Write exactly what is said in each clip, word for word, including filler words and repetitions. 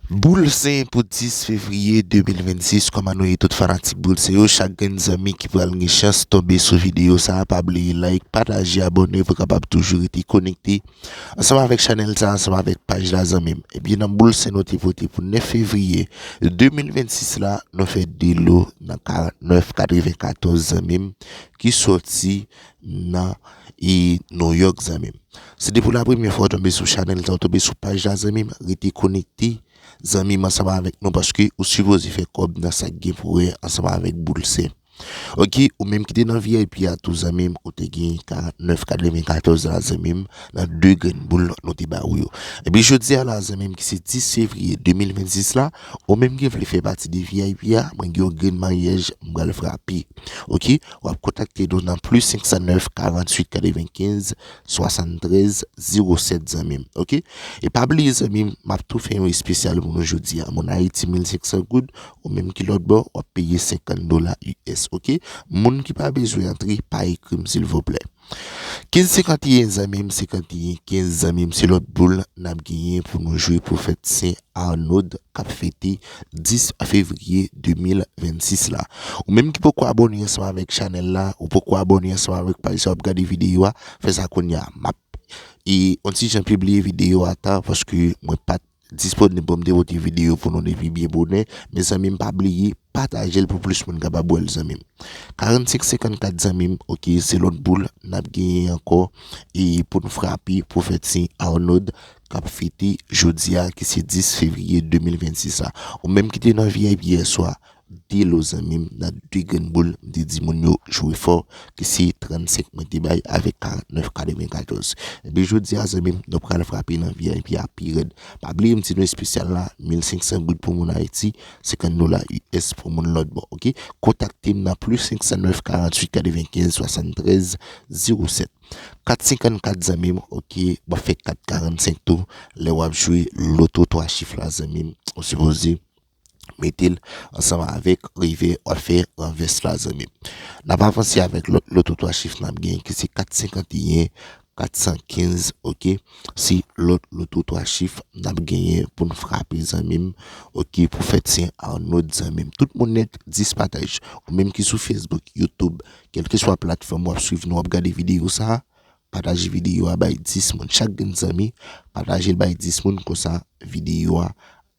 Boul Sen pou dis fevriye de mil vennsis, kòman nou ye tout fanatik Boul Sen yo? Chak grenn zanmi ki pral gen chans tonbe sou videyo sa a, pa bliye like, pataje, abòne pou kapab toujou rete konekte ansanm avèk chanèl sa, ansanm avèk paj la, zanmi m. Ebyen, nan Boul Sen nou te pote pou nèf fevriye de mil vennsis la, nou fè de lo nan karantnèf katrevenkatòz, zanmi m, ki sòti nan e New York, zanmi m. Si depi la premyè fwa w tonbe sou chanèl sa, w tonbe sou paj la, zanmi m, rete konekte, zanmi m, ansanm avèk nou, paske ou sipoze fè kòb nan sa k gen pou wè ansanm avèk Boul Sen. Oke, ou menm ki te nan V I P a tou, zanmi m, ou te gen karantnèf katrevenkatòz la, zanmi m, nan de grenn boul nou te ba ou yo. Epi jodi a la, zanmi m, ki se dis fevriye de mil vennsis la, ou menm ki vle fè pati de V I P a, mwen gen yon grenn maryaj m pral frape. Oke, w ap kontakte nou nan plis senk san nèf, karanntuit, katrevenkenz, swasanntrèz, zewo sèt, zanmi m. Oke? E pa bliye, zanmi m, m ap tou fè yon espesyal pou nou jodi a. Moun Ayiti, mil senk san goud, ou menm ki lòt bò, w ap peye senkant dola U S, oke? Moun ki pa bezwen antre, pa ekri m, silvouplè. Kenz senkanteyen, zanmi m, senkanteyen kenz, zanmi m, se lòt boul n ap genyen pou nou jwe pou fèt Sen Arnaud k ap fete dis fevriye de mil vennsis la. Ou menm ki poko abòne ansanm avèk chanèl la, ou poko abòne ansanm avèk paj sa, w ap gade videyo a, fè sa kounye a. M ap e yon ti jan pibliye videyo a ta, paske mwen pa t disponib pou m te pote videyo pou nou depi byen bonè. Men zanmi m, pa bliye pataje l pou plis moun kapab wè l, zanmi m. Karannsenk senkannkat, zanmi m, oke, se lòt boul n ap genyen ankò e pou n frape pou fèt Sen Arnaud k ap fete jodi a, ki se dis fevriye de mil vennsis la. Ou menm ki te nan V I P yè swa, de lo, zanmi m, nan de grenn boul, m te di moun yo jwe fò, ki se trannsenk mwen te bay avèk karannèf katrevenkatòz. Epi jodi a, zanmi m, nou pral frape nan V I P a pi rèd. Pa bliye m di nou espesyal la, mil senk san goud pou moun Ayiti, senkant dola U S pou moun lòt bò, oke? Kontakte m nan plis senk san nèf, karanntuit, katrevenkenz, swasanntrèz, zewo sèt. Kat senkannkat, zanmi m, oke, w ap fè kat karannsenk tou, lè w ap jwe loto twa chif la, zanmi m, ou sipoze mete l ansanm avèk rive w ap fè ranvès la, zanmi m. N ap avanse avèk lòt loto twa chif n ap genyen, ki se kat senkanteyen, kat san kenz, oke? Se lòt loto twa chif n ap genyen pou n frape, zanmi m, oke, pou fèt Sen Arnaud, zanmi m. Tout moun nèt, dis pataj. Ou menm ki sou Facebook, YouTube, kèlkeswa platfòm w ap swiv nou, w ap gade videyo sa a, pataje videyo a bay dis moun. Chak grenn zanmi, pataje l bay dis moun, konsa videyo a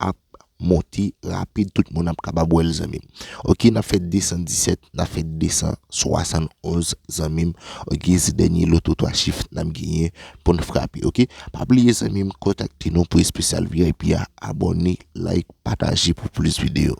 ap monte rapid, tout moun ap kapab wè l, zanmi m. Oke, n ap fè de san disèt, n ap fè de san swasannonz, zanmi m. Oke, se dènye loto twa chif n ap genyen pou n frape, oke? Pa bliye, zanmi m, kontakte nou pou espesyal V I P a, abòne, like, pataje pou plis videyo.